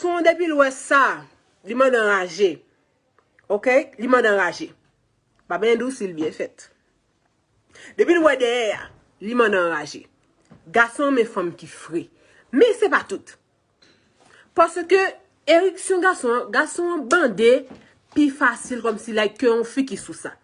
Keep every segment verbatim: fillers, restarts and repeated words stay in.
Gason depi l wè sa, li mande anraje. Ok? Li mande anraje. Pa benyen dousi, l byen fèt. Depi l wè dèyè a, li mande anraje. Gason renmen fanm ki fre. Men se pa tout. Paske eriksyon gason an, gason an bande pi fasil kòmsi like ke yon fi ki sou sa.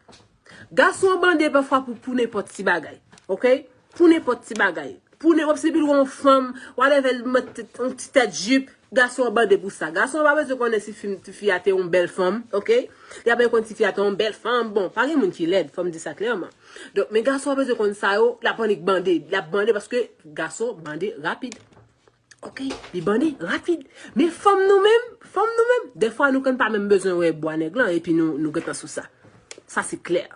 Gason an bande pafwa pou, pou nenpòt ti bagay. Ok? Pou nenpòt ti bagay. Pou nenpòt si pi l wè yon fanm, whatever, l met yon ti tèt jip, gason an bande pou sa. Gason an pa bezwen konnen si fi, fi a te yon bèl fanm, ok? Li pa bezwen konn si fi a te yon bèl fanm. Bon, pa gen moun ki lèd, fò m di sa klèman. Donk, men gason an bezwen konn sa yo, l ap annik bande. L ap bande paske gason bande rapid. Ok, li bande rapid. Men fanm nou menm, fanm nou menm, dèfwa nou konn pa menm bezwen wè bwa nèg lan, epi nou, nou gentan sou sa. Sa se klè.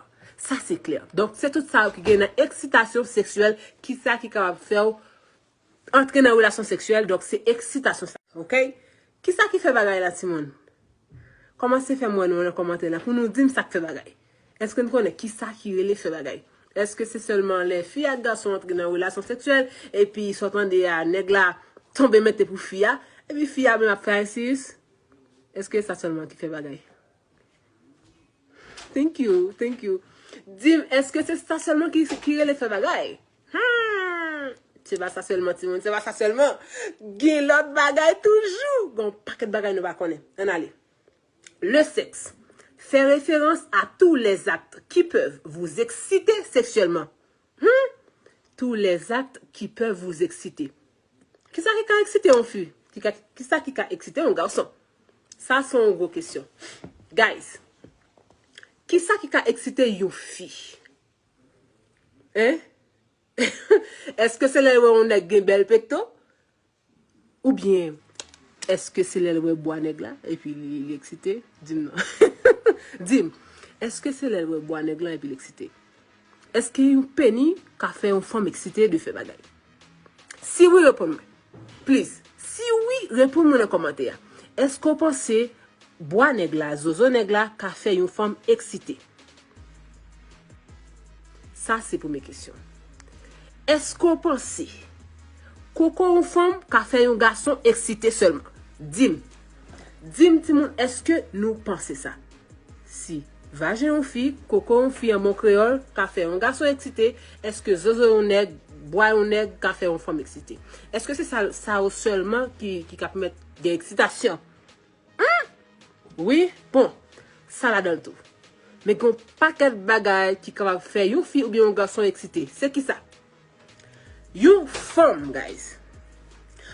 Sa se klè. Donk, se tout sa yo ki gen nan eksitasyon seksyèl, kisa ki kapab fè w antre nan relasyon seksyèl, donk se eksitasyon sa. Ok? Kisa ki fè bagay la, timoun? Kòmanse fè m wè nou nan kòmantè la pou nou di m sa k fè bagay. Èske n konnen kisa ki rele fè bagay? Èske se sèlman lè fi ak gason antre nan relasyon seksyèl, epi sa w tande a, nèg la tonbe mete pou fi a, epi fi a menm ap fè I C S? Èske sa sèlman ki fè bagay? Thank you, thank you. Di m, èske se sa sèlman ki, ki rele fè bagay? Hmm. Se pa sa sèlman, timoun, se pa sa sèlman. Gen lòt bagay toujou. Gen yon pakèt bagay nou pa konnen. Ann ale. Le sexe fait référence à tous les actes qui peuvent vous exciter sexuellement. Hmm? Tous les actes qui peuvent vous exciter. Kisa ki ka eksite yon fi? Ki ka, kisa ki ka eksite yon gason? Sa se yon gwo kesyon. Guys, kisa ki ka eksite yon fi? Hein? Èske se lè l wè yon nèg gen bèl pekto? Oubyen, èske se lè l wè bwa nèg la epi li, li eksite? Di m non. Di m, èske se lè l wè bwa nèg la epi l eksite? Èske yon peni ka fè yon fanm eksite de fè bagay? Si wi, reponn mwen. Please. Si wi, reponn mwen nan kòmantè a. Èske w panse bwa nèg la, zozo nèg la ka fè yon fanm eksite? Sa se premye kesyon. Èske w panse koko yon fanm ka fè yon gason eksite sèlman? Di m. Di m, timoun, èske nou panse sa? Si vajen yon fi, koko yon fi an bon kreyòl, ka fè yon gason eksite, èske zozo yon nèg, bwa yon nèg ka fè yon fanm eksite? Èske se sa, sa yo sèlman ki, ki ka pèmèt gen eksitasyon? Wi, bon, sa ladan l tou. Men gen yon pakèt bagay ki kapab fè yon fi oubyen yon gason eksite. Se kisa? Yon fanm, guys.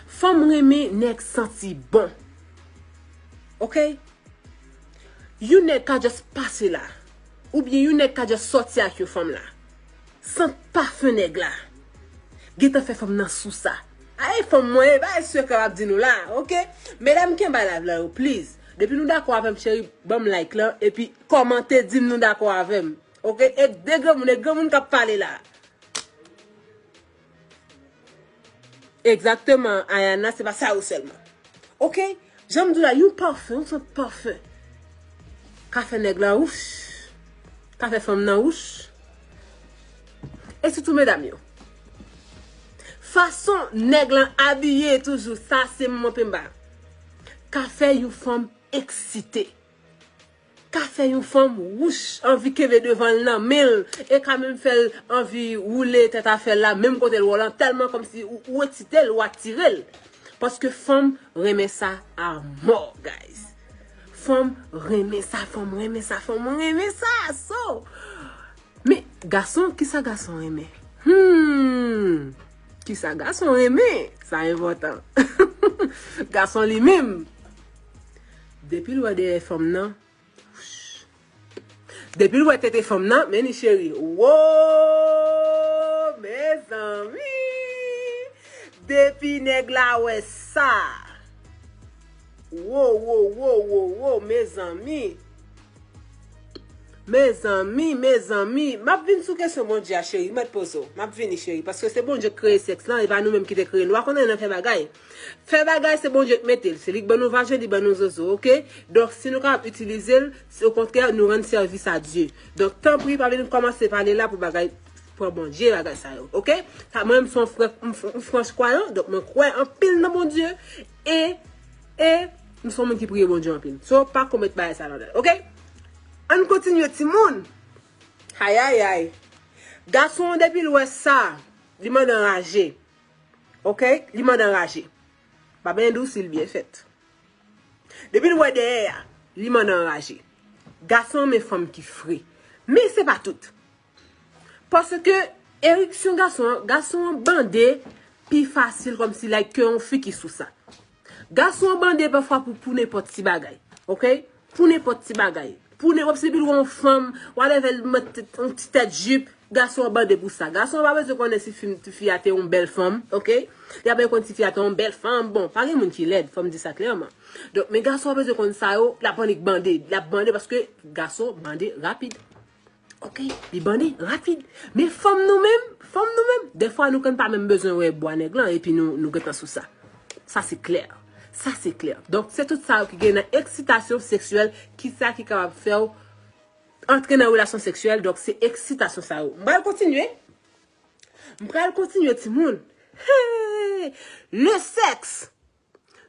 Fanm renmen nèg santi bon. Ok? Yon nèg ka just pase la. Oubyen yon nèg ka just sòti ak yon fanm la. Sant pafen nèg la. Gentan fè fanm nan sou sa. Ay, fanm mwen, e pa sekrè m ap di nou la, ok? Medam ki anba live la yo, please. Depi nou dakò avè m, cheri, ban m like lan, epi kòmante, di m nou dakò avè m. Ok? E de granmoun, e granmoun k ap pale la. Egzakteman, Ayana, se pa sa yo sèlman. Ok? Jan m di w la, yon pafen, yon sant pafen ka fè nèg la wouch, ka fè fanm nan wouch. E sitou medam yo. Fason nèg lan abiye toujou, sa se manman penba. Ka fè yon fanm eksite. Ka fè yon fanm wouch, anvi kenbe devan l nan men l, e ka menm fè l anvi woule tèt afè l la, menm kote l wè w lan, tèlman kòmsi ou, ou eksite l, ou atire l. Paske fanm renmen sa a mò, guys. Fanm renmen sa, fanm renmen sa, fanm renmen sa. So, men, gason, kisa gason renmen? Hmm, kisa gason renmen? Sa enpòtan. Gason li menm, depi l wè dèyè fanm nan, depi l wè tete fanm nan, men ni cheri. Wo, mezanmi! Depi nèg la wè sa. Wo, wo, wo, wo, wo, mezanmi. Mezanmi, mezanmi. M ap vin sou kesyon Bondye a, cheri. Mèt poze w. M ap vini, cheri. Paske se Bondye k kreye sèks lan, e pa nou menm ki te kreye l. Nou pa konnen nan fè bagay. Fè bagay, se Bondye k mete l. Se li k ban nou vajen, li ban nou zozo, ok? Donk, si nou kapab itilize l, se okontrè, nou rann sèvis a Dye. Donk, tanpri, pa vin kòmanse pale la pou bagay, pran Bondye, bagay sa yo, ok? Sa, mwen menm, se yon fran-, yon fran-, yon franch kwayan, donk, mwen kwè anpil nan Bondye, e, e, M se yon moun ki priye Bondye anpil. So, pa kou met bagay sa ladan l, oke? Ann kontinye, timoun. Ayayay. Gason an, depi l wè sa, li mande anraje. Oke? Li mande anraje. Pa benyen di w si l byen fèt. Depi l wè dèyè a, li mande anraje. Gason renmen fanm ki fre. Men se pa tout. Paske eriksyon gason an, gason an bande pi fasil kòmsi like ke yon fi ki sou sa. Gason an bande pafwa pou, pou nenpòt ti bagay. Oke? Pou nenpòt ti bagay. Pou nenpòt, si depi l wè yon fanm, whatever, l met yon ti tèt jip, gason an bande pou sa. Gason an pa bezwen konnen si fi, fi a te yon bèl fanm, oke? Li pa bezwen konn si fi a te yon bèl fanm. Bon, pa gen moun ki lèd, fò m di sa klèman. Donk, men gason an bezwen konn sa yo, l ap annik bande. L ap bande paske gason bande rapid. Oke, li bande rapid. Men fanm nou menm, fanm nou menm, dèfwa nou konn pa menm bezwen wè bwa nèg lan, epi nou, nou gentan sou sa. Sa se klè. Sa se klè. Donk, se tout sa yo ki gen nan eksitasyon seksyèl, ki sa ki kapab fè w antre nan relasyon seksyèl. Donk, se eksitasyon sa yo. M pral kontinye. M pral kontinye, timoun. Hey! Le sexe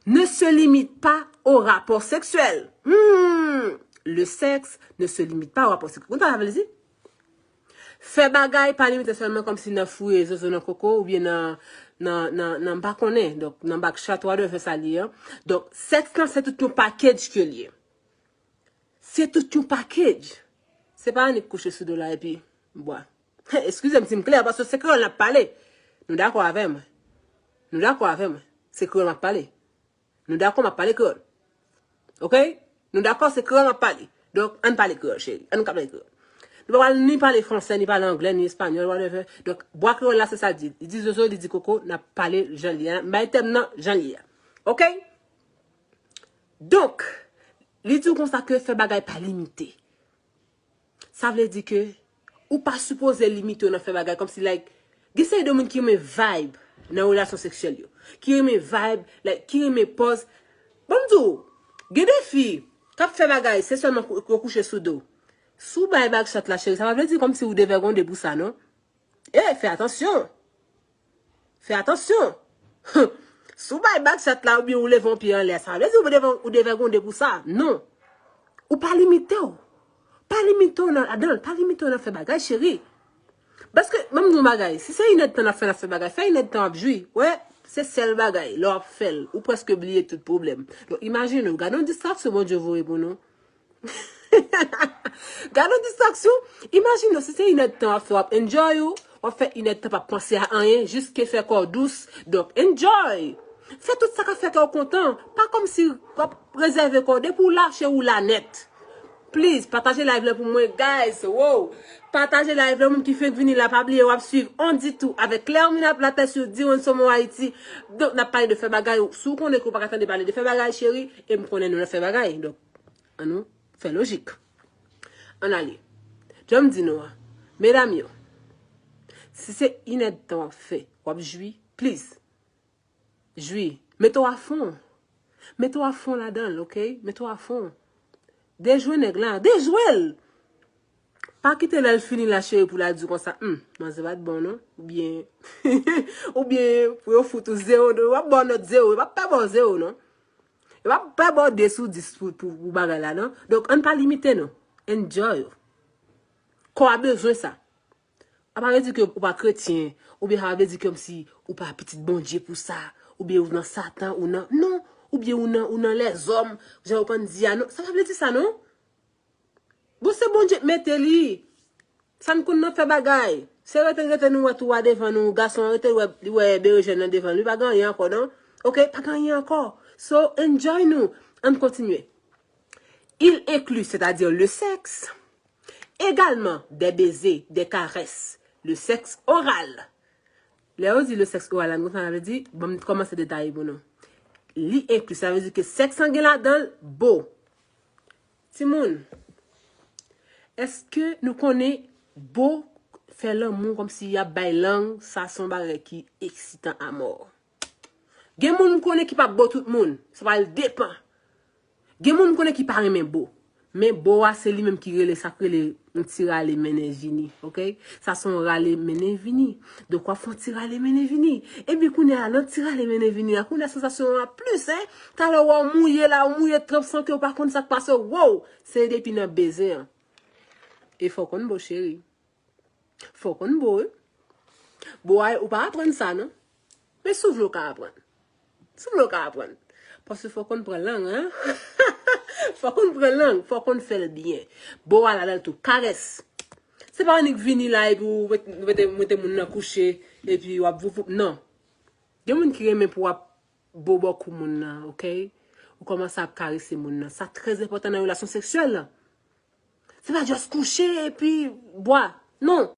ne se limite pas au rapport sexuel. Hmm. Le sexe ne se limite pas au rapport sexuel. Konn sa sa vle di? Fè bagay pa limite sèlman kòmsi nan foure zozo nan koko oubyen nan, nan, nan, nan, m pa konnen. Donk, nan bak chat, whatever sa li ye. Donk, sèks lan, se tout yon package ke l ye. Se tout yon package. Se pa annik kouche sou do la epi bwa. Eskize m si m klè, paske se kreyòl n ap pale. Nou dakò avè mwen? Nou dakò avè mwen? Se kreyòl m ap pale. Nou dakò m ap pale kreyòl? Oke? Nou dakò se kreyòl m ap pale. Donk, ann pale kreyòl, cheri. Ann ka pale kreyòl. Nou pa pral ni pale fransè, ni pale anglè, ni espanyòl, whatever. Donk, bwa kreyòl la, se sa l di. Li di zozo, li di koko, n ap pale jan l ye a. M bay tèm nan jan l ye a. Oke? Donk, li di w konsa ke fè bagay pa limite. Sa vle di ke ou pa sipoze limite w nan fè bagay kòmsi, like, gen seri de moun ki renmen vibe nan relasyon seksyèl yo. Ki renmen vibe, like, ki renmen pòz. Ban m di w, gen de fi k ap fè bagay, se sèlman kou-, yo kouche sou do. Si w bay bak chat la, cheri, sa pa vle di kòmsi ou devègonde pou sa, non. E, fè atansyon. Fè atansyon. Si w bay bak chat la oubyen ou leve yon pye anlè, sa vle di ou devè, ou devègonde pou sa. Non. Ou pa limite w. Pa limite w nan, ladan l. Pa limite w nan fè bagay, cheri. Paske, ban m di w yon bagay. Si se inèdtan n ap fè, n ap fè bagay, fè inèdtan w ap jwi. Wè, se sèl bagay. Lè w ap fè l, ou prèske bliye tout pwoblèm. Donk, imajine w, gade yon distraksyon Bondye voye pou nou. Gade yon distraksyon. Imajine w, si se inèdtan w ap fè, w ap enjoy ou, w ap fè inèdtan p ap panse a anyen, jis ke fè kò w dous. Donk, enjoy. Fè tout sa k ap fè kè w kontan. Pa kòmsi w ap rezève kò w. Depi w la, cheri, w la nèt. Please, pataje live la pou mwen, guys. Wow. Pataje live la, moun ki fenk vini la, pa bliye w ap swiv On Dit Tout avèk Clermina Plates sou D one Somo Haiti. Donk, n ap pale de fè bagay. Si w konnen ke w pa ka tande pale de fè bagay, cheri, e m konnen nou nan fè bagay. Donk, ann nou fè lojik. Ann ale. Jan m di nou an, medam yo, si se inèdtan w ap fè, w ap jwi, please. Jwi. Mete w afon. Mete w afon ladan l, oke? Mete w afon. Dejwe nèg la. Dejwe l! Pa kite lè l fini la, cheri, pou l al di w konsa, hmm, manzè pa t bon, non? Oubyen, oubyen, pou yo fout ou zewo, non? W ap ba w nòt zewo. Yo p ap pè ba w zewo, non? Yo p ap pè ba w de sou dis pou, pou, pou bagay la, non? Donk, ann pa limite, non. Enjoy. Kò a bezwen sa. Sa pa vle di ke ou pa kretyen, oubyen sa pa vle di kòmsi ou pa pitit Bondye pou sa, oubyen ou nan Satan, ou nan, non, oubyen ou nan, ou nan lèzòm, jan yo konn di a, non, sa pa vle di sa, non. Bon, se Bondye k mete li. Sa n konn nan fè bagay. Se rete, rete nou wè tou a devan nou, gason an rete wè, li wè berejèn nan devan li, pa gen anyen ankò, non. Oke, pa gen anyen ankò. So, enjoy nou. Ann kontinye. Il inclut, c'est-à-dire le sexe, également des baisers, des caresses, le sexe oral. Lè yo di le sexe oral la, nou konn sa sa vle di? Ban m kòmanse detaye pou nou. Li enkli, sa vle di ke sèks lan gen ladan l bo. Timoun, èske nou konnen bo, fè lanmou kòmsi y ap bay lang, sa se yon bagay ki eksitan amò. Gen moun m konnen ki p ap bo tout moun, sa pral depann. Gen moun m konnen ki pa renmen bo. Men bo a se li menm ki rele sa k rele yon ti rale mennen vini, ok? Sa se yon rale mennen vini. Donk w ap fè yon ti rale mennen vini. Epi kounye a, nan ti rale mennen vini a, kounye a sansasyon an ap plis, en. Talè w wè w mouye la, w mouye tranp san ke w pa konn sa k pase w. Wow! Se depi nan beze an. E fò w konn bo cheri. Fò w konn bo, wi. Bo a, ou pa aprann sa, non. Men si w vle w ka aprann. Si w vle w ka aprann. Paske fò w konn pran lang, en. Fò w konn pran lang, fò w konn fè l byen. Bo a ladan l tou, karès. Se pa annik vini la epi w mete, mete moun nan kouche, epi w ap vouvoup, non. Gen moun ki renmen pou w ap bo bò kou moun nan, ok? Ou kòmanse ap karese moun nan. Sa trè enpòtan nan relasyon seksyèl la. Se pa just kouche epi bwa. Non.